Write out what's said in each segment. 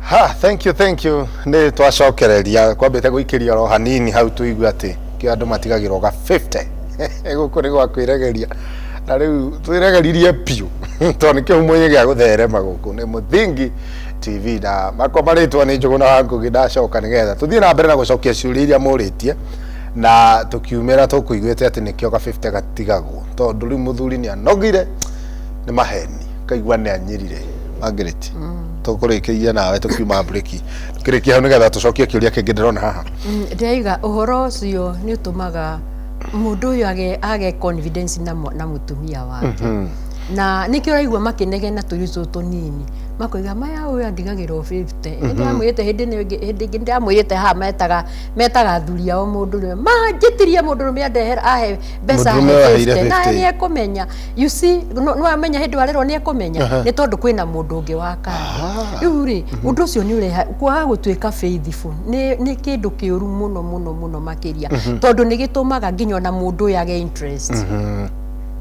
Ha, thank you, thank you. Nĩ twacokereria kwambĩte gũikĩria oro hanini hau tũigue atĩ kĩ andũ matigagĩrwo ga 50. Gũkũ nĩ gwa kwĩregeria na rĩu twĩregeririe biũ tondũ nĩ kĩhumo-inĩ gĩa gũtherema gũkũ nĩ Mũthingi TV na makwa marĩtwa nĩ Njũgũna wa Ngũgĩ. Ndacoka nĩgetha tũthiĩ na mbere na gũcokia ciũria iria mũrĩtie na tũkiumĩra tũkũiguĩte atĩ nĩkĩo ga 50 gatigagwo tondũ rĩu mũthuri nĩ anogire nĩ maheni kaigua nĩ anyirire. Margaret, tũkũrĩkĩria nawe tũkiuma breki tũkĩrĩkia hau nĩgetha tũcokie kĩũria kĩngĩ ndĩrona haha. Ndĩraiga ũhoro ũcio nĩ ũtũmaga mũndũ ũyũ age confidence na mũtumia wake, na nĩkĩo ũraigua makĩnegena tũirĩtu tũtũ tũnini makoiga maya ũyũ andigagĩrwo 50. Nĩndĩramwĩrĩte hĩndĩ ĩno ĩngĩ, hĩndĩ ĩngĩ nĩndĩramwĩrĩte haha metaga athuri ao mũndũrũme manjĩtirie mũndũrũme andehera ahe mbeca Mũndũrũme ahe aheire 50 na 50. nĩ ekũmenya. You see, nĩwamenya hĩndĩ warerwo nĩ ekũmenya nĩ tondũ kwĩna mũndũ ũngĩ wa kando. Rĩu rĩ, ũndũ ũcio nĩ ũreha kwaga gũtuĩka faithful nĩ kĩndũ kĩũru mũno mũno mũno makĩria, tondũ nĩ gĩtũmaga nginya ona mũndũ ũyũ age interest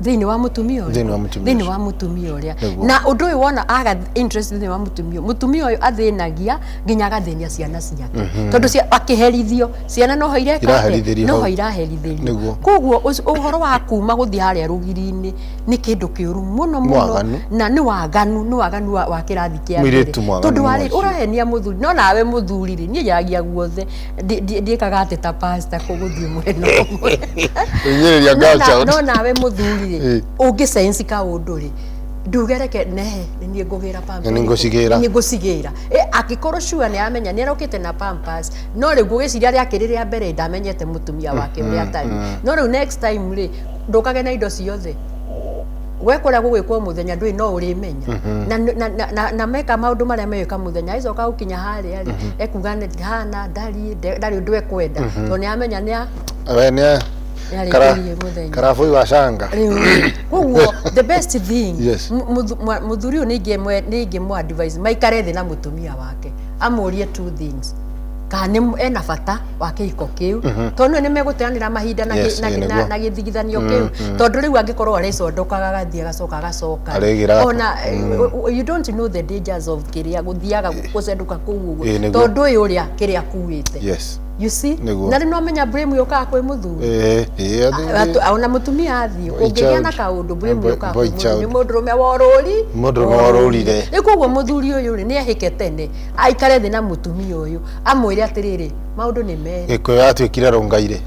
thĩinĩ wa mũtumia ũrĩa. Thĩinĩ wa mũtumia Thĩinĩ ũcio. wa mũtumia ũrĩa. Nĩguo. Na ũndũ ũyũ wona aga interest thĩinĩ wa mũtumia ũyũ, mũtumia ũyũ athĩnagia nginya agathĩnia ciana ciake, tondũ akĩherithio ciana noho ireka atĩa? Iraherithĩrio Noho hau. iraherithĩrio. Nĩguo. Koguo ũhoro wa kuma gũthiĩ harĩa rũgiri-inĩ nĩ kĩndũ kĩũru mũno mũno. Mwaganu. Na nĩ waganu, nĩ waganu wa kĩrathi kĩa mbere. Mũirĩtu mwaganu Tondũ warĩ ũcio. ũrahenia mũthuri no nawe mũthuri rĩ, niĩ njaragia guothe. Ndiĩkaga atĩ ta pastor kũgũthiĩ mwena ũmwe. Kũhinyĩrĩria girl child. No nawe mũthuri rĩ, ũngĩ sense kaũndũ rĩ, nduge reke nehe nĩ niĩ ngũgĩra pampers. Nĩ niĩ ngũcigĩra. Nĩ niĩ ngũcigĩra. Angĩkorwo sure nĩ amenya nĩ arokĩte na pampers, no rĩu ngũgĩciria rĩakĩrĩ rĩa mbere ndamenyete mũtumia wake ũrĩa atariĩ, no rĩu next time rĩ, ndũkage na indo ciothe we kũrĩa gũgwĩkwo mũthenya ndũĩ no ũrĩmenya na meka maũndũ marĩa megwĩka mũthenya agĩcoka gũkinya harĩa rĩ, ekuga nĩ hana ndariĩ ndarĩ ũndũ ekwenda tondũ nĩ amenya nĩ We nĩ nĩarĩkĩrie mũthenya. Karabũi wa canga. Rĩu koguo the best thing, mũthuri ũyũ nĩ ingĩmũ advise maikare thĩ na mũtumia wake, amũrie two things, kana nĩ ena bata wa kĩhiko kĩu, tondũ nĩ megũteanĩra mahinda Nĩguo. na gĩthigithanio kĩu, tondũ rĩu angĩkorwo arecondokaga agathiĩ agacoka agacoka Arĩgĩraga. Ona you don't know the dangers of kĩrĩa gũthiaga gũcendũka kũu ũguo, Nĩguo. tondũ ũyũ ũrĩa kĩrĩa akuĩte. You see? Nĩguo. Na rĩu nomenya blame yũkaga kwĩ mũthuri. Ĩĩ. Ona mũtumia athiĩ Boy ũngĩgĩa na child. kaũndũ, blame yũkaga Boy kwĩ mũthuri. child. Nĩ mũndũrũme worũri. Mũndũrũme worũrire. Rĩu koguo mũthuri ũyũ rĩ, nĩ ehĩke tene aikare thĩ na mũtumia ũyũ amwĩre atĩrĩrĩ, maũndũ nĩ merĩ. Gĩkũyũ yatuĩkire rũngairĩ.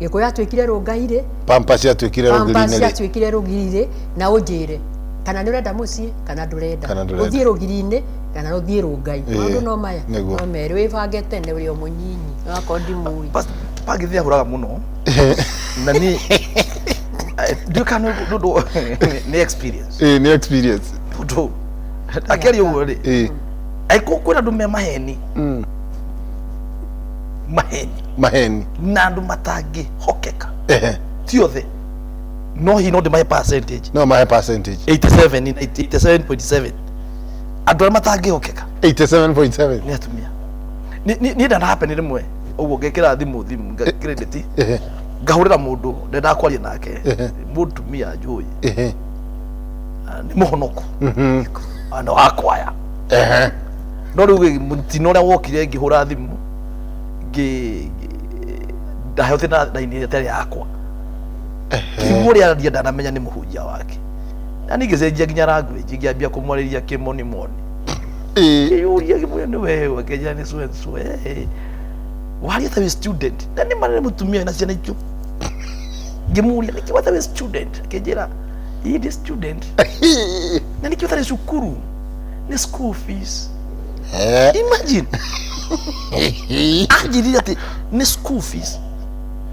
Gĩkũyũ atuĩkire rũngairĩ. Pampers yatuĩkire Pampers rũgiri-inĩ rĩ. Yatuĩkire rũgiri-rĩ, na ũnjĩre kana nĩ ũrenda mũciĩ kana ndũrenda. Kana ndũrenda. Ũthiĩ rũgiri-inĩ kana ũthiĩ rũngai. Maũndũ no maya. Nĩguo. No merĩ, wĩbange tene ũrĩ o mũnyinyi onakorwo ndimũĩ. Pangithia ahũraga mũno na niĩ ndiũĩ kana nĩ ũndũ nĩ experience. Ĩĩ, nĩ experience. Tondũ akĩaria ũguo rĩ, angĩkorwo kwĩna andũ me maheni, maheni, Maheni. Na andũ matangĩhokeka, ti othe, no hihi no ndĩmahe percentage. No mahe percentage. 87, 87.7 andũ arĩa matangĩhokeka. 87.7. Nĩ atumia. Niĩ ndanahappen rĩmwe ũguo, ngekĩra thimũ credit, ngahũrĩra mũndũ ndendaga kwaria nake, mũtumia njũĩ nĩ mũhonoku na wa kwaya, no rĩu mũtino ũrĩa wokire, ngĩhũra thimũ ndaheo na raini ĩtarĩ yakwa, kiugo ũrĩa araria ndanamenya nĩ mũhunjia wake, na niĩ ngĩcenjia nginya language, ngĩambia kũmwarĩria kĩmonimoni. Kĩyũria kĩmwe, nĩ wewe? Akĩnjĩra nĩ so and so. Waria ta wĩ student, na nĩ marĩ mũtumia na ciana icio. Ngĩmũria, nĩkĩ wata wĩ student? Akĩnjĩra, ĩĩ, ndĩ student. Na nĩkĩ ũtarĩ cukuru? Nĩ school fees. Imagine, anjĩrire atĩ nĩ school fees.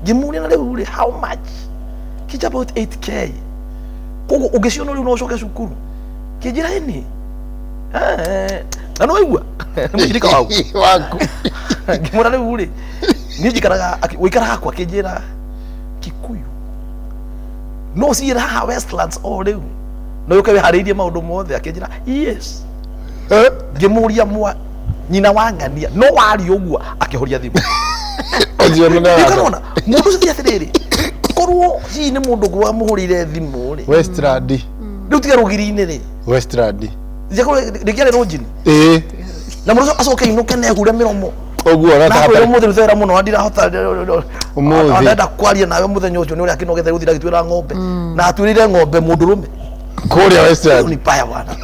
Ngĩmũria, na rĩu rĩ, how much? Kĩnja about 8K. Koguo ũngĩciona rĩu no ũcoke cukuru? Kĩnjĩra ĩni. Na no waigua nĩ mũshirika waku. Waku. Ngĩmwĩra, rĩu rĩ, niĩ njikaraga ũikaraga kwa? Akĩnjĩra Kikuyu. No ũciĩre haha Westlands o rĩu no ũke wĩharĩirie maũndũ mothe? Akĩnjĩra yes. Ngĩmũria, mwa nyina wa ng'ania no waria ũguo? Akĩhoria thimũ. Ũcio nĩ Nĩũkarona mũndũ ũcio ti atĩrĩrĩ, korwo hihi nĩ mũndũ ũngĩ wamũhũrĩire thimũ rĩ. Westland. Rĩu tiga rũgiri-inĩ rĩ. Westland. Rĩngĩarĩ rũnjini. Ĩĩ. Na mũndũ ũcio acoke inũke na ehure mĩromo. Ũguo ona Na kwĩra ta ũmũthĩ rutera mũno na ndirahota. Ũmũthĩ. Ndenda kwaria nawe mũthenya ũcio nĩ ũrĩa akĩnogete gũthiĩ agĩtuĩra ng'ombe na atuĩrĩire ng'ombe mũndũrũme. Kũrĩa Western. Ni paya bwana,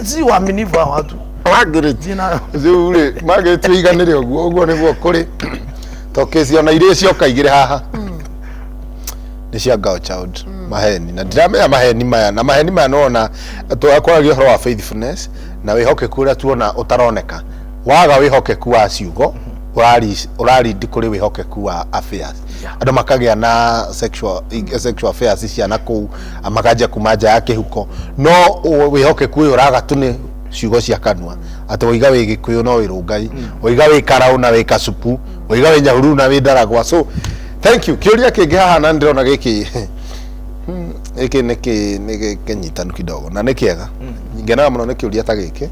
si uaminifu wa watu. Margaret. Thiĩ nayo. Rĩu rĩ, Margaret, wĩiganĩre ũguo, ũguo nĩguo kũrĩ to kĩci ona iria cioka igĩrĩ haha nĩ cia girl child maheni, na ndiramenya maheni maya na maheni maya nĩwona twakwaragia ũhoro wa faithfulness na wĩhokeku ũrĩa tuona ũtaroneka. Waga wĩhokeku wa ciugo ũrarindi kũrĩ wĩhokeku wa affairs. Andũ makagĩa na sexual affairs ciana kũu, makanjia kuma nja ya kĩhuko, no wĩhokeku ũyũ ũraga tu nĩ ciugo cia kanua, atĩ waiga wĩ Gĩkũyũ no wĩ Rũngai, waiga wĩ Karaũ na wĩ Kacupu, waiga wĩ Nyahururu na wĩ Ndaragwa. So thank you. Kĩũria kĩngĩ haha, na ndĩrona gĩkĩ gĩkĩ nĩ nĩ kĩnyitanu kidogo na nĩ kĩega. Ngenaga mũno nĩ kĩũria ta gĩkĩ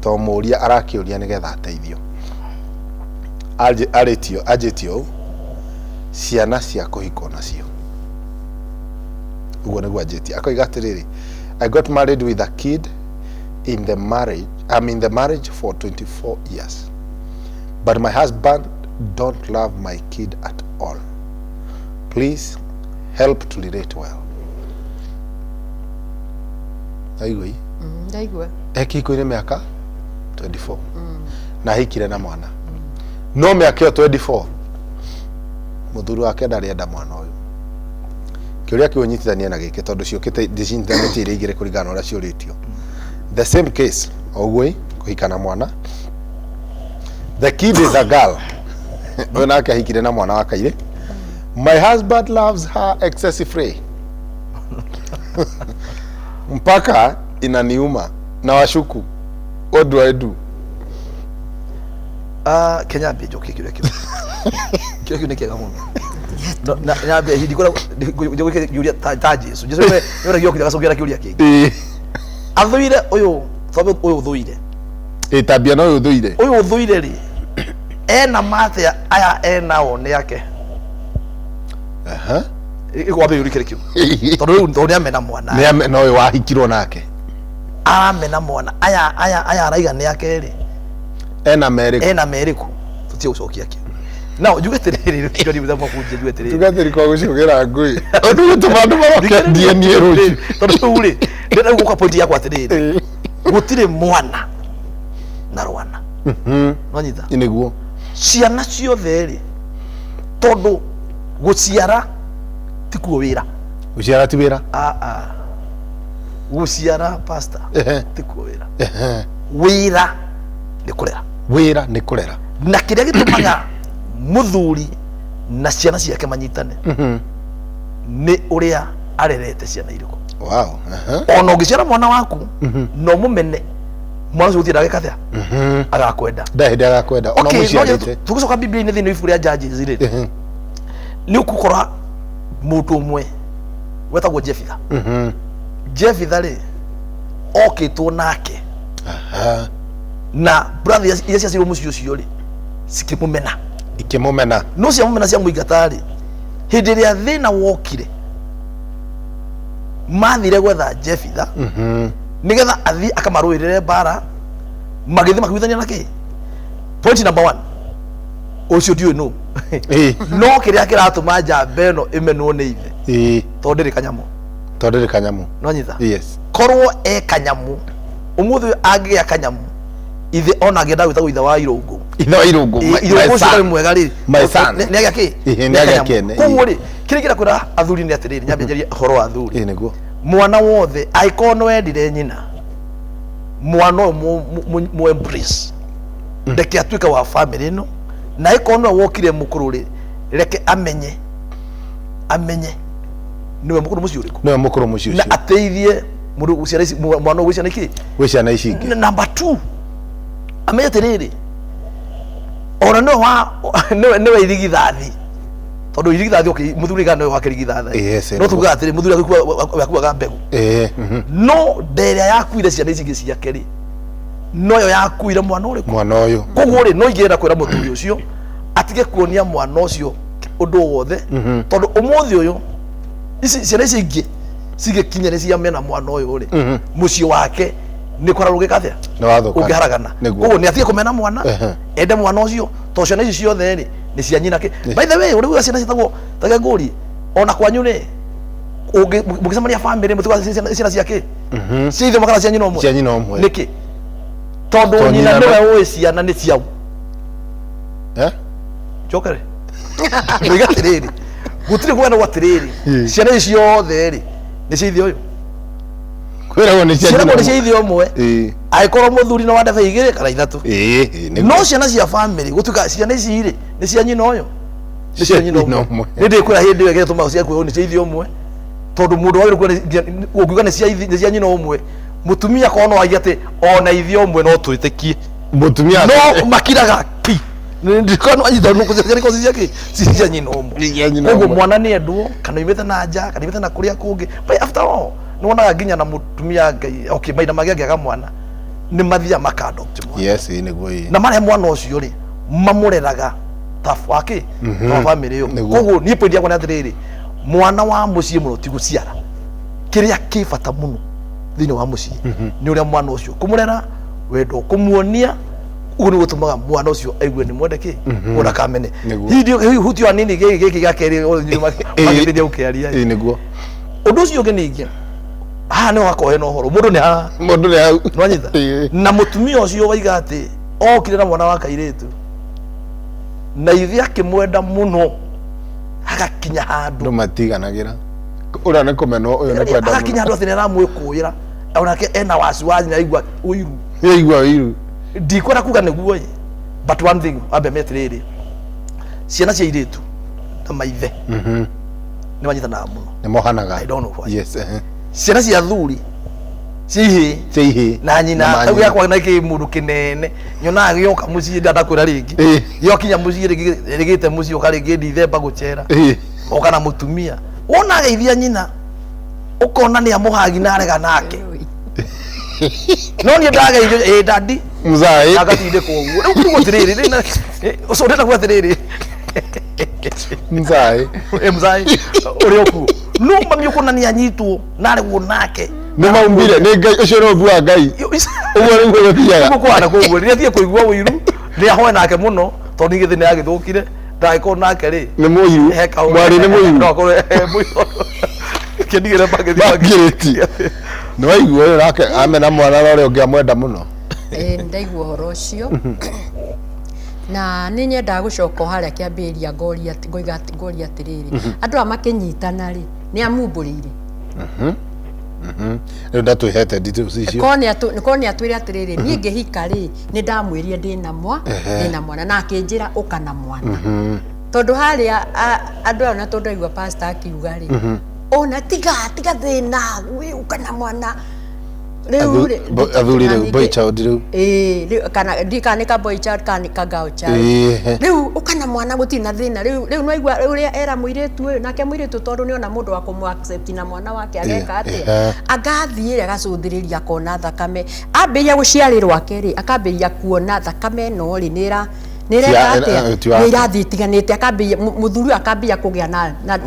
to mũũria arakĩũria nĩgetha ateithio. Arĩtio anjĩtio ũũ, ciana cia kũhikwo nacio, ũguo nĩguo anjĩtie, akoiga atĩrĩrĩ, "I got married with a kid in the marriage. I'm in the marriage for 24 years, but my husband don't love my kid at all. Please help to relate well." Aigua? Ndaigua. Ekĩhiko-inĩ mĩaka 24 na ahikire na mwana, no mĩaka ĩyo 24 mũthuri wake ndarĩ enda mwana ũyũ. Kĩũria kĩu nyitithanie na gĩkĩ tondũ ciũkĩte ndĩcinyitithanĩtie iria igĩrĩ kũringana na ũrĩa ciũrĩtio. The same case o ũguo ĩ, kũhika na mwana. The kid is a girl. Ũyũ nake ahikire na mwana wa kairĩ. "My husband loves her excessively mpaka inaniuma na washuku. What do I do?" Ah, Kenya ambie njokie kĩũria kĩu. Kĩũria kĩu nĩ kĩega mũno. Na nyambie hindi kũrĩa njũke kĩũria ta Jesu. Jesu nĩwe nĩwe ũrĩa agacokera kĩũria kĩngĩ. Athũire ũyũ, tondũ ũyũ ũthũire. Ĩ, tambia na ũyũ ũthũire. Ũyũ ũthũire rĩ, ena matĩa aya enao nĩ ake? Ĩkwambia yũria kĩrĩ kĩu. Tondũ rĩu tondũ nĩamena mwana. Nĩ na ũyũ wahikirwo nake. Aramena mwana. Aya araiga nĩ ake rĩ. Ena merĩ. Ena merĩkũ? Tũtige gũcokia kĩu. Now njuge atĩrĩrĩ, rĩu nĩ mũthemba kũnjia njuge atĩrĩrĩ. Tugatĩri kwa gũcũgĩra ngui ũndũ gũtũma andũ maroke DNA rũciũ. Tondũ rĩu rĩ, ndĩrenda gũka point yakwa atĩrĩrĩ, gũtirĩ mwana na rwana nwanyita. Nĩguo. Ciana ciothe rĩ, tondũ gũciara ti kuo wĩra. Gũciara ti wĩra. Ah, ah. Gũciara, pastor, ti kuo wĩra. Wĩra nĩ kũrera. Wĩra nĩ kũrera. Na kĩrĩa gĩtũmaga mũthuri na ciana ciake manyitane nĩ ũrĩa arerete ciana irĩkũ. Ona ũngĩciara mwana waku na ũmũmene, mwana ũcio gũtirĩ ndagĩka atĩa agakwenda. Ndarĩ hĩndĩ agakwenda ona Okay, no mũciarĩte. Tũgĩcoka Biblia-inĩ thĩinĩ wa ibuku rĩa Judges rĩ, nĩ ũgũkora mũndũ ũmwe wetagwo Jefitha. Jefitha rĩ, okĩtwo nake na brother iria ciacirwo mũciĩ ũcio rĩ, cikĩmũmena. Ikĩmũmena. No ciamũmena, ciamũingata rĩ, hĩndĩ ĩrĩa thĩna wokire, mathire gwetha Jefitha nĩgetha athiĩ akamarũĩrĩre mbara. Magĩthiĩ makĩiguithania na kĩ. Point number one, ũcio ndiũĩ nũ, no kĩrĩa kĩratũma njamba ĩno ĩmenwo nĩ ithe, tondũ ndĩrĩ kanyamũ. Tondũ ndĩrĩ kanyamũ. Nonyita? Yes. Korwo e kanyamũ, ũmũthĩ ũyũ angĩgĩa kanyamũ, ithe ona angĩenda gwĩtagwo ithe wa Irũngũ. Ithe wa Irũngũ. Irũngũ my ũcio son. ũtarĩ mwega rĩ, My son. nĩ agĩa kĩ? Ĩhĩ, nĩ agĩa kĩene, Koguo rĩ, kĩrĩa kĩrĩa kwĩra athuri nĩ atĩrĩrĩ, nyambe njarie ũhoro wa athuri. Nĩguo. Mwana wothe angĩkorwo nĩ wendire nyina, mwana ũyũ mu embrace, reke atuĩke wa family ĩno, na angĩkorwo nĩwe wokire mũkũrũ rĩ, reke amenye nĩwe mũkũrũ mũciĩ ũrĩkũ. Nĩwe mũkũrũ mũciĩ na ũcio. Ateithie mũndũ ciana ici, mwana ũyũ gwĩ ciana ikĩ gwĩ ciana ici ingĩ. Number two, amenye atĩrĩrĩ, ona nĩwe wa nĩwe irigithathi, tondũ irigithathi, okay, mũthuri kana nĩwe wake irigithathi. No tugaga atĩrĩ, mũthuri akuaga mbegũ. No nda ĩrĩa yakuire ciana ici ingĩ ciake rĩ, noyo yakuire mwana ũrĩkũ? Mwana ũyũ. Koguo rĩ, no ingĩenda kwĩra mũthuri ũcio atige kuonia mwana ũcio ũndũ o wothe, tondũ ũmũthĩ ũyũ ici ciana ici ingĩ cigĩkinya nĩ ciamena mwana ũyũ rĩ, mũciĩ wake Nĩ kwararũgĩka atĩa? Nĩ wathũka. Ũngĩharagana. Nĩguo. Koguo nĩ atige kũmena mwana, ende mwana ũcio, tondũ ciana ici ciothe rĩ nĩ cia nyina. Kĩ by the way, ũrĩa uga ciana ciĩtagwo tage ngũri ona kwanyu rĩ, mũgĩcemania family mũtiga ciana cia kĩ, cia ithe ũmwe kana cia nyina ũmwe? Cia nyina ũmwe. Nĩkĩ? Tondũ Tondũ nyina nyina nĩwe ũĩ ciana nĩ ciau. Eh? Njokere ndoiga atĩrĩrĩ, gũtirĩ kũgana atĩrĩrĩ, ciana ici ciothe rĩ nĩ cia ithe ũyũ. Kwĩragwo nĩ cia Ciana nyina nĩ cia ũmwe. ithe ũmwe, angĩkorwo mũthuri no wa ndebe igĩrĩ kana ithatũ. Ĩĩ, nĩguo. No ciana cia family gũtuĩka ciana ici rĩ nĩ cia nyina ũyũ, nĩ cia nyina nyina ũmwe. ũmwe. Nĩ ndĩkwĩra hĩndĩ ĩyo ĩgĩtũma cia kwĩrwo nĩ cia ithe ũmwe, tondũ mũndũ wagĩrĩirwo kuga ũngiuga nĩ cia nyina ũmwe, mũtumia korwo no aige atĩ ona ithe ũmwe no twĩtĩkie. Mũtumia. No makiraga ki nĩkorwo cia nyina ũmwe. Nĩ cia nyina Koguo ũmwe. mwana nĩ endwo, kana oimĩte na nja kana oimĩte na kũrĩa kũngĩ, but after all nĩ wonaga nginya na mũtumia Ngai, okay, mahinda mangĩ angĩaga mwana nĩ mathiaga maka-adopt mwana. Yes, ĩĩ, nĩguo, ĩĩ. Na marehe mwana ũcio rĩ, mamũreraga ta wake, ta wa family ĩyo. Koguo niĩ point yakwa nĩ atĩrĩrĩ, mwana wa mũciĩ mũno ti gũciara. Kĩrĩa kĩ bata mũno thĩinĩ wa mũciĩ nĩ ũrĩa mwana ũcio kũmũrera, wendo, kũmuonia ũguo nĩ gũtũmaga mwana ũcio aigue nĩ mwende kĩ ona kamene. Hihi hutio hanini gĩkĩ gĩkĩ gĩa kerĩ magĩthiĩ gũkĩaria. Ĩĩ, nĩguo. Ũndũ ũcio ũngĩ ningĩ haha nĩ wakohe na ũhoro mũndũ nĩ haha. Mũndũ nĩ hau. Nĩwanyita? Ĩĩ. Na mũtumia ũcio waiga atĩ okire na mwana wa kairĩtu na ithe akĩmwenda mũno hagakinya handũ Andũ matiganagĩra, ũrĩa nĩ kũmenwo, ũyũ nĩ kwenda. Hagakinya handũ atĩ nĩ aramwĩkũĩra, onake ena wasiwasi na aigua ũiru. Yaigua ũiru. Ndikwenda kuga nĩguo ĩ, but one thing wambe me atĩrĩrĩ, ciana cia irĩtu na maithe nĩ manyitanaga mũno. Nĩ mohanaga. I don't know why. Yes, ehe. Ciana cia thuri cia ihĩĩ cia ihĩĩ na nyina na kau manyina. gĩakwa na kĩ mũndũ kĩnene nyonaga gĩoka mũciĩ ndandakwĩra rĩngĩ, gĩokinya mũciĩ rĩngĩ rĩgĩte mũciĩ ũka rĩngĩ Dithemba gũcera, oka na mũtumia wona ageithia nyina ũkona nĩ amũhagi na arega nake, no niĩ ndageithio ĩ dadi. Mzai. Agatindĩkwo ũguo rĩu kuga atĩrĩrĩ ũcio ndĩrenda kuga atĩrĩrĩ. Mzai. Ĩ mzai ũrĩa ũkuo no mami ũkona nĩ anyitwo na aregwo nake. Nĩ maumbire nĩ Ngai, ũcio nĩ ũmbi wa Ngai, ũguo nĩguo gũthiaga. Ũguo kũhana koguo rĩrĩa athiĩ kũigua ũiru nĩ ahoe nake mũno, tondũ ningĩ thĩ nĩ yagĩthũkire ndagĩkorwo nake rĩ. Nĩ mũiru. He kaũndũ. Mwarĩ nĩ mũiru. No akorwo he mũiru kĩndigĩre mbangĩthi. Bangĩrĩti nĩ waigua ũyũ nake amena mwana na ũrĩa ũngĩ amwenda mũno. Ĩĩ, nĩndaigua ũhoro ũcio na nĩ nyendaga gũcoka o harĩa kĩambĩrĩria ngoria ngoiga ngoria atĩrĩrĩ, andũ aya makĩnyitana rĩ, nĩ amumbũrĩire? Rĩu ndatwĩhete details icio. Korwo nĩ atwĩre atĩrĩrĩ, niĩ ngĩhika rĩ, nĩ ndamwĩrire ndĩna mwana na akĩnjĩra ũka na mwana, tondũ harĩa andũ aya ona tondũ ndaigua pastor akiuga rĩ, ona tiga tiga thĩna wĩ ũka na mwana rĩu rĩ. Athuri rĩu, boy child rĩu. Ĩĩ, rĩu kana ndi kana nĩ ka boy child kana nĩ ka girl child. Rĩu ũka na mwana gũtirĩ na thĩna. Rĩu nĩwaigua ũrĩa era mũirĩtu ũyũ, nake mũirĩtu tondũ nĩona mũndũ wa kũmũ accept na mwana wake ageka atĩa? Agathiĩ rĩ, agacũthĩrĩria akona thakame ambĩrĩria gũciarĩrwo ake rĩ, akambĩrĩria kuona thakame ĩno rĩ nĩ ĩreka atĩa? Ti wake. Nĩ irathiĩ itiganĩte, akambĩrĩria mũthuri ũyũ akambĩrĩria kũgĩa na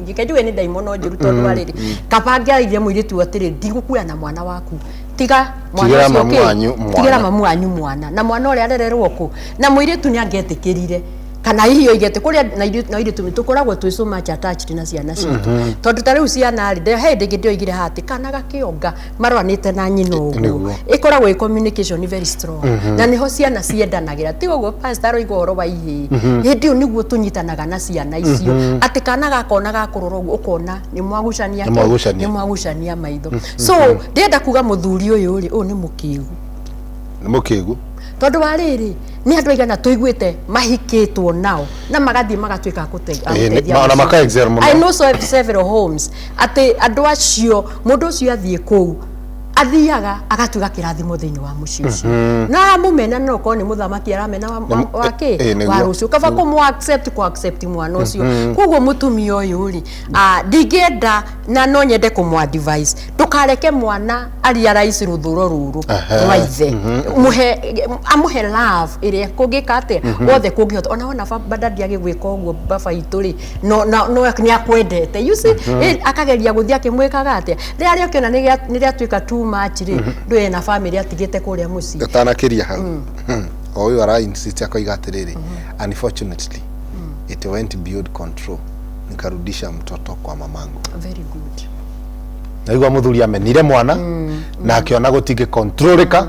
reke njuge nĩ ndaimono njũru, tondũ wa rĩrĩ, kaba angĩarĩire mũirĩtu ũyũ atĩrĩ, ndigũkuoya na mwana waku, tiga mwana Tigĩra ũcio mamu kĩ? wanyu mwana. Tigĩra mamu wanyu mwana na mwana ũrĩa arererwo kũ, na mũirĩtu nĩ angĩetĩkĩrire kana hihi oige atĩ kũrĩa na airĩtu tũkoragwo twĩ so much attached na ciana citũ, tondũ ta rĩu ciana rĩ, he hĩndĩ ĩngĩ ndĩoigire haha atĩ kana gakĩonga maroranĩte na nyina ũguo, ĩkoragwo ĩ communication very strong, na nĩho ciana ciendanagĩra. Ti ũguo pastor aroiga ũhoro wa ihĩĩ, hĩndĩ ĩyo nĩguo tũnyitanaga na ciana icio, atĩ kana gakona gakũrora ũguo ũkona nĩ mwagucania Nĩ mwagucania. Nĩ mwagucania maitho. So ndĩrenda kuga mũthuri ũyũ rĩ, ũyũ nĩ mũkĩgu. Nĩ mũkĩgu. Tondũ wa rĩrĩ, nĩ andũ aigana tũiguĩte mahikĩtwo nao na magathiĩ magatuĩka a a gũteithia na mũciĩ. Maka excel mũno. I know so several homes atĩ andũ acio, mũndũ ũcio athiĩ kũu athiaga agatuĩka kĩrathimo thĩinĩ wa mũciĩ ũcio, na amũmena no korwo nĩ mũthamaki aramena wa kĩ wa rũciũ, kaba kũmũ accept, kũ accept mwana ũcio. Koguo mũtumia ũyũ rĩ, ndingĩenda na no nyende kũmũ advise, ndũkareke mwana arealize rũthũro rũrũ rwa ithe. Mũhe, amũhe love ĩrĩa kũngĩka atĩa wothe kũngĩhota. Ona wona baba dadi agĩgwĩka ũguo, baba itũ rĩ, no nĩ akwendete, you see. Akageria gũthiĩ akĩmwĩkaga atĩa rĩrĩa ũkĩona nĩ rĩatuĩka too much rĩ, ndũĩ ena family atigĩte kũrĩa mũciĩ. Ũtanakiria hau, o ũyũ ara insist akoiga atĩrĩrĩ, "Unfortunately, it went beyond control, nikarudisha mtoto kwa mamangu." Very good. Naigua mũthuri amenire mwana na akĩona gũtingĩ controlĩka,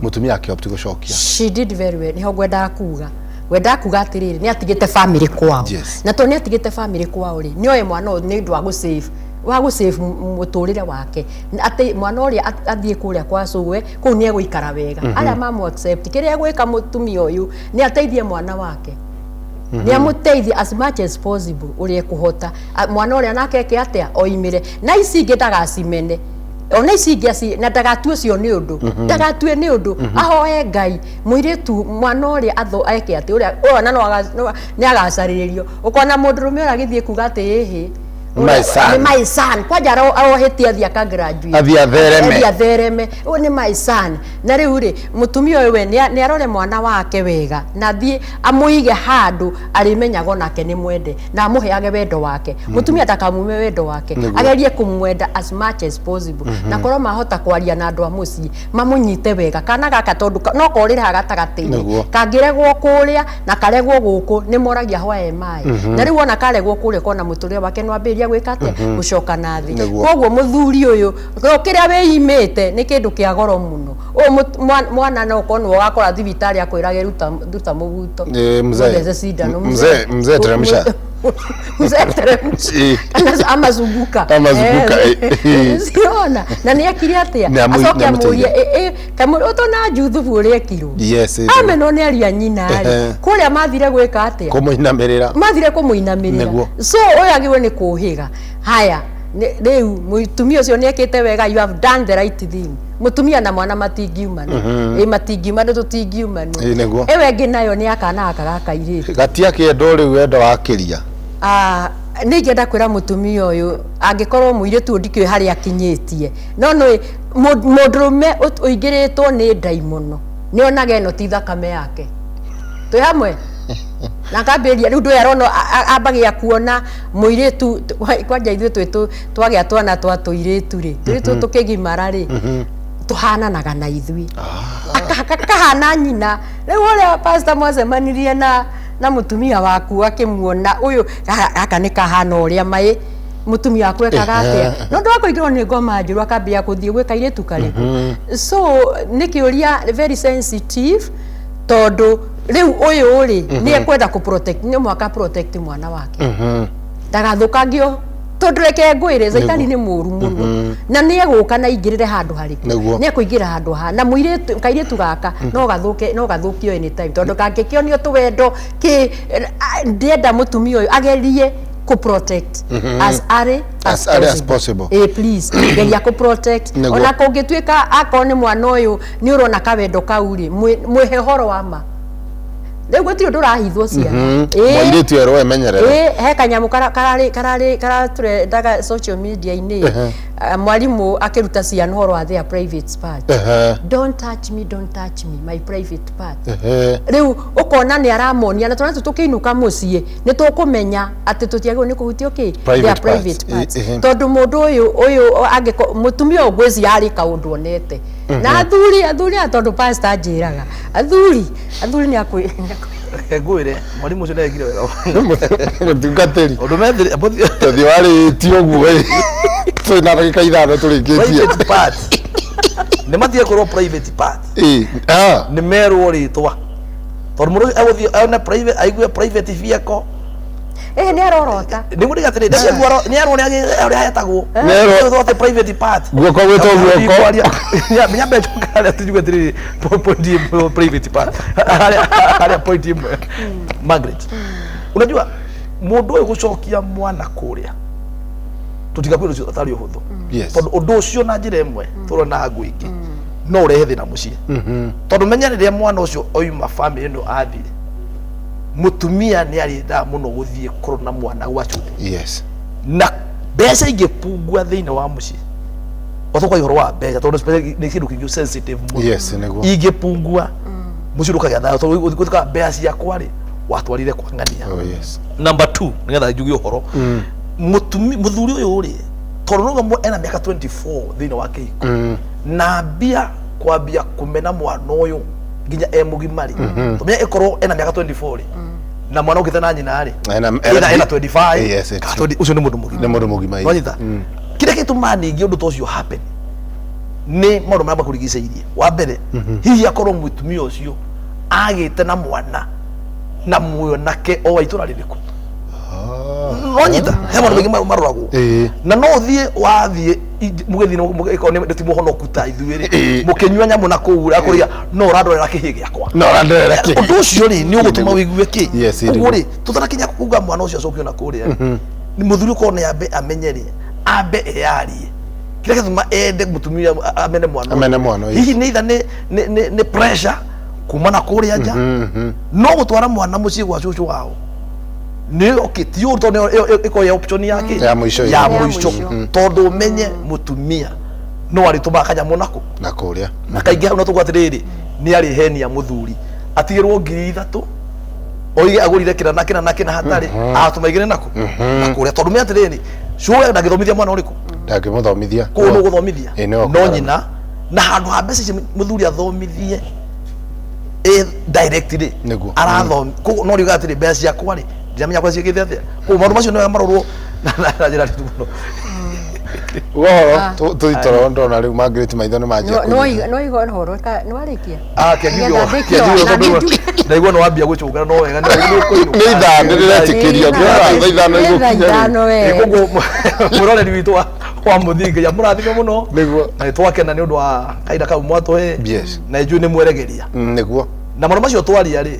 mũtumia akĩopt gũcokia. She did very well. Niho ngwendaga kuga atĩrĩrĩ, nĩ atigĩte family kwao. Na tondũ nĩ atigĩte family kwao rĩ, nĩ oe mwana ũyũ nĩ ũndũ wa gũsave, wa gũsave mũtũrĩre wake. Atĩ mwana ũrĩa athiĩ kũrĩa kwa cũwe kũu nĩ egũikara wega, arĩa mamũ accept. Kĩrĩa egwĩka mũtumia ũyũ nĩ ateithie mwana wake, nĩ amũteithie as much as possible ũrĩa ekũhota. Mwana ũrĩa nake eke atĩa? Oimĩre na ici ingĩ ndagacimene, ona ici ingĩ na ndagatue ũcio nĩ ũndũ, ndagatue nĩ ũndũ, ahoe Ngai mũirĩtu mwana ũrĩa atho eke atĩ ũrĩa ũyũ ona nĩ agacarĩrĩrio. Ũkona mũndũrũme ũrĩa agĩthiĩ kuga atĩ ĩhĩ. My son. Nĩ my son. Kwanja arohĩtie athiĩ aka graduate. Athiĩ athereme. Athiĩ athereme, ũyũ nĩ my son. Na rĩu rĩ, mũtumia ũyũ we nĩ arore mwana wake wega na athiĩ amũige handũ arĩmenyaga onake nĩ mwende na amũheage wendo wake. Mũtumia ndakamume wendo wake. Agerie kũmwenda as much as possible, na korwo mahota kwaria na andũ a mũciĩ mamũnyite wega kana gaka, tondũ no korĩre haha gatagatĩ-inĩ. Kangĩregwo kũrĩa na karegwo gũkũ, nĩ moragia why am I? Na rĩu ona karegwo kũrĩa, kona mũtũrĩre wake nĩ wambĩrĩria gwĩka atĩa? Gũcoka na thĩ. Koguo mũthuri ũyũ, kĩrĩa wĩimĩte nĩ kĩndũ kĩa goro mũno. Ũyũ mwana no ũkorwo nĩwe ũgakora thibitarĩ akwĩrage ruta ruta mũbuto. Mzee. Mũthece cindano. Mzee, mzee teremsha. Mzee teremsha. Ama zunguka. Ama zunguka, Siona na nĩ ekire atĩa? Acoke Nĩamũteithia. amũrie ũtona Juthubu ũrĩa ekirwo. Amenwo nĩ aria nyina rĩ, kũrĩa mathire gwĩka atĩa? Kũmũinamĩrĩra. Mathire kũmũinamĩrĩra. So ũyũ agĩrĩirwo nĩ kũhĩga haya. Rĩu mũtumia ũcio nĩ ekĩte wega. You have done the right thing. Mũtumia na mwana matingiumana, ĩ matingiumana, tũtingiumana. Ĩyo ĩngĩ nayo nĩ akana gaka ga kairĩtu. Gatia kĩendo rĩu, wendo wakĩria. Ah, nĩ ingĩenda kwĩra mũtumia ũyũ, angĩkorwo mũirĩtu ũyũ ndikĩũĩ harĩa akinyĩtie, no nĩ mũndũrũme ũingĩrĩtwo nĩ ndaimono nĩ onaga ĩno ti thakame yake. Twĩ hamwe na akambĩrĩria rĩu ndũĩ arona ambagia kuona mũirĩtu. Kwanja ithuĩ twĩ twagĩa twana twa tũirĩtu rĩ, tũirĩtu tũkĩgimara rĩ, tũhananaga na ithuĩ. Kahana nyina. Rĩu ũrĩa pastor mwacemanirie na mũtumia waku akĩmuona ũyũ gaka nĩ kahana ũrĩa maĩ mũtumia waku ekaga atĩa, no ũndũ wa kũingĩrwo nĩ ngoma njũru, akambia kũthiĩ gwĩ kairĩtu karĩkũ. So nĩ kĩũria very sensitive, tondũ rĩu ũyũ rĩ, nĩ ekwenda kũ protect, nĩ mũhaka protect mwana wake ndagathũkangio, tondũ reke ngwĩre, caitani nĩ mũru mũno na nĩ egũka na aingĩrĩre handũ harĩkũ. Nĩ ekũingĩra handũ ha na mũirĩtu kairĩtu gaka no gathũke, no gathũkio anytime, tondũ kangĩkĩonio tũwendo kĩ ndĩenda mũtumia ũyũ agerie kũ protect as early As early as possible. Please geria kũ protect. Ona kũngĩtuĩka akorwo nĩ mwana ũyũ nĩ ũrona kawendo kau rĩ, mwĩhe ũhoro wa ma. Rĩu gũtirĩ ũndũ ũrahithwo ciana. Mũirĩtu erwo emenyerere. He kanyamũ kararĩ karatrendaga social media-inĩ. Ah, mwarimũ akĩruta ciana ũhoro wa their private part. "Don't touch me, don't touch me, my private part." Rĩu ũkona nĩ aramonia, na twana tũ tũkĩinũka mũciĩ nĩ tũkũmenya atĩ tũtiagĩrĩirwo nĩ kũhutio kĩ? Private Their parts. Private parts. Tondũ mũndũ ũyũ angĩko mũtumia ũyũ ngwĩciria harĩ kaũndũ onete na athuri aya, tondũ pastor anjĩraga athuri nĩ akwĩ Reke ngwĩre, mwarimũ ũcio nĩekire wega. Mũtungatĩri. Ũndũ methire Tũthiĩ warĩtie ũguo ĩ, twĩ na ndagĩka 5 tũrĩkĩtie. Private part, nĩ matige kwĩrwo private part. Ah. Nĩ merwo rĩtwa, tondũ mũndũ ũcio egũthiĩ one private, aigue private vehicle. Nĩ arorota. Nĩguo ndiga atĩrĩ, nĩ erwo ũrĩa hetagwo. Nĩ atĩ private part. Guoko gwĩtwo guoko. Nyambe njoka harĩa tujue atĩrĩrĩ, point ĩmwe, private part harĩa point ĩmwe. Margaret, unajua mũndũ ũyũ gũcokia mwana kũrĩa, tũtigakwĩra ũcio atarĩ ũhũthũ, tondũ ũndũ ũcio na njĩra ĩmwe tũrona ngũ ingĩ no ũrehe thĩna mũciĩ, tondũ menya rĩrĩa mwana ũcio oima family ĩno athiĩ, mũtumia nĩ arĩendaga mũno gũthiĩ kũrona mwana gwa cũcũ. Na mbeca ingĩpungua thĩinĩ wa mũciĩ, otũkwa ũhoro wa mbeca, tondũ especially nĩ kĩndũ kĩngĩ sensitive mũno. Yes, nĩguo. Ingĩpungua, mũciĩ ndũkagĩa thayũ, tondũ gũtuĩka mbeca ciakwa rĩ, watwarire kwa ng'ania. Number two, nĩgetha njuge ũhoro, mũthuri ũyũ rĩ, Tondũ no ena mĩaka 24 thĩinĩ wa kĩhiko na ambia kwambia kũmena mwana ũyũ nginya e mũgima rĩ, tũmenye ĩkorwo ena mĩaka 24 rĩ, na mwana ũkĩte na nyina rĩ, ena 25. Yes, it's kana 20, ũcio nĩ mũndũ mũgima. Nĩ mũndũ mũgima, ĩĩ. Wanyita? Kĩrĩa gĩtũmaga ningĩ ũndũ ta ũcio happen nĩ maũndũ marĩa makũrigicĩirie. Wa mbere, hihi akorwo mũtumia ũcio agĩte na mwana na mwanake o wa itũra rĩrĩkũ. Nonyita he maũndũ maingĩ maroragwo. Na no ũthiĩ wathiĩ mũgĩthiĩ ĩkorwo nĩ ti mũhonoku ta ithuĩ rĩ, mũkĩnyua nyamũ na kũu akũria no ũrandorera kĩhĩ gĩakwa. No ũrandorera kĩhĩ. Ũndũ ũcio rĩ, nĩ ũgũtũma ũigue kĩ. Yes, ũguo nĩguo. Rĩ, tũtanakinya kuga mwana ũcio acokio na kũrĩa rĩ, nĩ mũthuri ũkorwo nĩ ambe amenye rĩ, ambe eyarie kĩrĩa gĩtũma ende mũtumia amene mwana ũyũ. Amene mwana ũyũ. Hihi nĩ itha nĩ pressure kuma na kũrĩa nja, no gũtwara mwana mũciĩ gwa cũcũ wao nĩ okay, ti ũru, tondũ ĩyo ĩkorwo ya option yake Ya mũico, ya ya mũico, mũico. Tondũ ũmenye mũtumia no arĩtũmaga kanyamũ nako na kũrĩa. Na kaingĩ hau no tũguo atĩrĩrĩ, nĩ arĩhenia mũthuri atigĩrwo 3000, oige agũrire kĩna na kĩna na kĩna, hatarĩ atũma igĩrĩ nako na kũrĩa, tondũ menya atĩrĩrĩ, cũwe ndangĩthomithia mwana ũrĩkũ. Ndangĩmũthomithia. Kũu nĩ ũgũthomithia. Ĩ, nĩwe no ũkũrora. Nyina na handũ ha mbeca icio mũthuri athomithie ĩ direct rĩ, arathom koguo no riuga atĩrĩ, mbeca ciakwa rĩ, ndiramenya kwa ciĩkĩte atĩa. Koguo maũndũ macio nĩ marorwo na njĩra nditũ mũno. Ũhoro Ah. tũitoro ndona rĩu Margaret maitho nĩ manjia kũnyita. No igua ũhoro nĩ warĩkia? Ah, kĩangiuge Nĩgetha ndĩkie kĩangiuge na tondũ nĩ ndaigua nĩ wambia gũcũngana no wega nĩ ũkũinũka. Nĩ ithaa nĩrĩretĩkĩrio. Nĩ Ngĩona thaa 5 Nĩ thaa igũkinya rĩu. 5 we. Ĩ, koguo mwĩroreri witũ wa mũthingi ya mũrathime mũno. Na nĩ twakena nĩ ũndũ wa kahinda kau mwatũhe. Na njũĩ nĩ mweregeria. Na maũndũ macio twaria rĩ,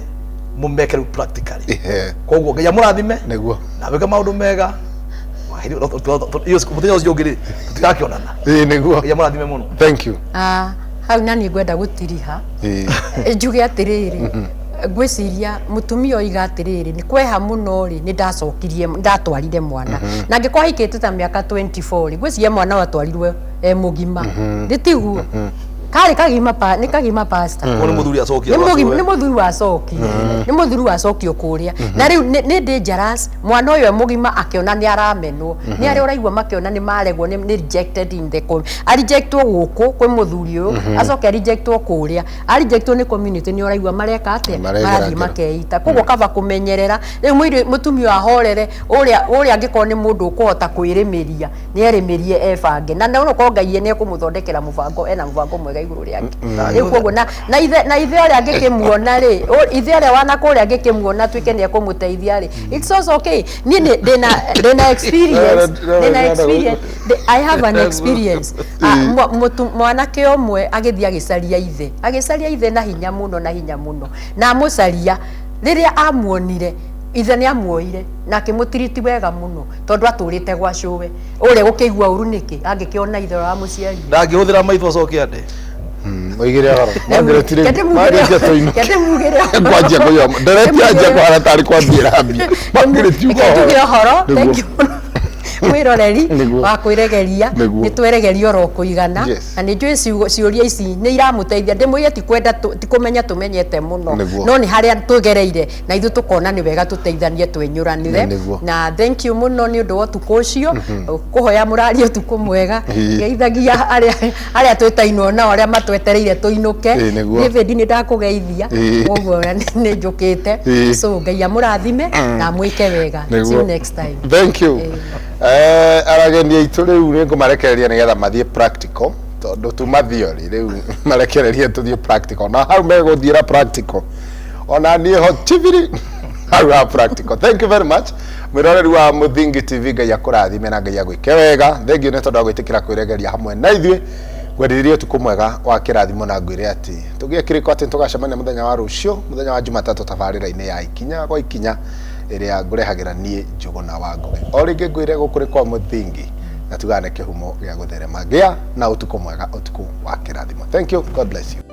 mũmeke rĩu practically. Koguo Ngai amũrathime na wĩke maũndũ mega. Mũthenya ũcio ũngĩ rĩ, tũtigakĩonana. Ĩ, nĩguo. Ngai amũrathime mũno. Thank you. Ah, hau na niĩ ngwenda gũtiriha, njuge atĩrĩrĩ, ngwĩciria mũtumia oiga atĩrĩrĩ, nĩ kweha mũno rĩ, nĩ ndacokirie ndatwarire mwana, na angĩkorwo ahikĩte ta mĩaka 24 rĩ, ngwĩciria mwana ũyũ atwarirwo e mũgima, nĩ tiguo karĩ kagima pa, nĩ kagima, pastor. Koguo nĩ mũthuri acokia. Nĩ mũgima, nĩ mũthuri wacokio, nĩ mũthuri wacokio kũrĩa, na rĩu nĩ dangerous mwana ũyũ e mũgima akĩona nĩ aramenwo nĩ arĩa ũraigua makĩona nĩ maregwo, nĩ rejected in the arejectwo gũkũ kwĩ mũthuri ũyũ, acoke arejectwo kũrĩa, arejectwo nĩ community, nĩ ũraigua mareka atĩa? Maregera Marathiĩ ngero. Makeita. Koguo kaba kũmenyerera rĩu mũirĩ mũtumia ũyũ ahorere ũrĩa angĩkorwo nĩ mũndũ ũkũhota kwĩrĩmĩria, nĩ erĩmĩrie, ebange, na no ũkorwo Ngai nĩ ekũmũthondekera mũbango, ena mũbango mwega igũrũ rĩake rĩu. Koguo na ithe ũrĩa angĩkĩmuona rĩ, ithe ũrĩa wana kũrĩa angĩkĩmuona tuĩke nĩ ekũmũteithia rĩ, it's also okay. Niĩ ndĩna experience, ndĩna experience, I have an experience. Ah, mwanake ũmwe agĩthiĩ agĩcaria ithe, agĩcaria ithe na hinya mũno, na hinya mũno, na amũcaria, rĩrĩa amuonire ithe nĩ amuoire na akĩmũtiriti wega mũno, tondũ atũrĩte gwa cũwe ũrĩa gũkĩigua ũru nĩkĩ angĩkĩona ithe ũrĩa wamũciarire. Ndangĩhũthĩra maitho acoke ande. Oigire ũhoro Margaret rĩu Margaret atũinũke. Kendĩmugĩre. Ngwanjia kũnyua ndereti anjia kũhana tarĩ kwambia ĩrambia. Margaret, uga Reke njuge ũhoro. Ũhoro. Thank you mũno mwĩroreri wa kwĩregeria. Nĩ tweregeria oro kũigana. Na nĩ njũĩ ciũria ici nĩ iramũteithia. Ndĩmwĩre ti kwenda ti kũmenya tũmenyete mũno, no nĩ harĩa tũgereire na ithuĩ tũkona nĩ wega tũteithanie twenyũranĩre. Na thank you mũno nĩ ũndũ wa ũtukũ ũcio kũhoya mũrarie ũtukũ mwega. Geithagia arĩa twĩtainwo nao, arĩa matwetereire tũinũke. David, nĩ ndakũgeithia. Koguo nĩ njũkĩte. So Ngai amũrathime na amwĩke wega. See you next time. Thank you. Arageni aitũ rĩu nĩ ngũmarekereria nĩgetha mathiĩ practical, tondũ tuma theory, rĩu marekererie tũthiĩ practical, na hau megũthiĩra practical ona niĩ ho tiviri hau ha practical. Thank you very much, mwĩroreri wa Mũthingi TV. Ngai akũrathime na Ngai agwĩke wega. Thank you nĩ tondũ wa gwĩtĩkĩra kwĩregeria hamwe na ithuĩ. Ngwendithĩrie ũtukũ mwega wa kĩrathimo, na ngwĩre atĩ tũgĩe kĩrĩko atĩ tũgacemania mũthenya wa rũciũ, mũthenya wa Jumatatũ, tabarĩra-inĩ ya Ikinya gwa Ikinya ĩrĩa ngũrehagĩra niĩ Njũgũna wa Ngũgĩ. O rĩngĩ ngwĩre gũkũ nĩ kwa Mũthingi, na tugane kĩhumo gĩa gũtherema. Gĩa na ũtukũ mwega, ũtukũ wa kĩrathimo. Thank you, God bless you.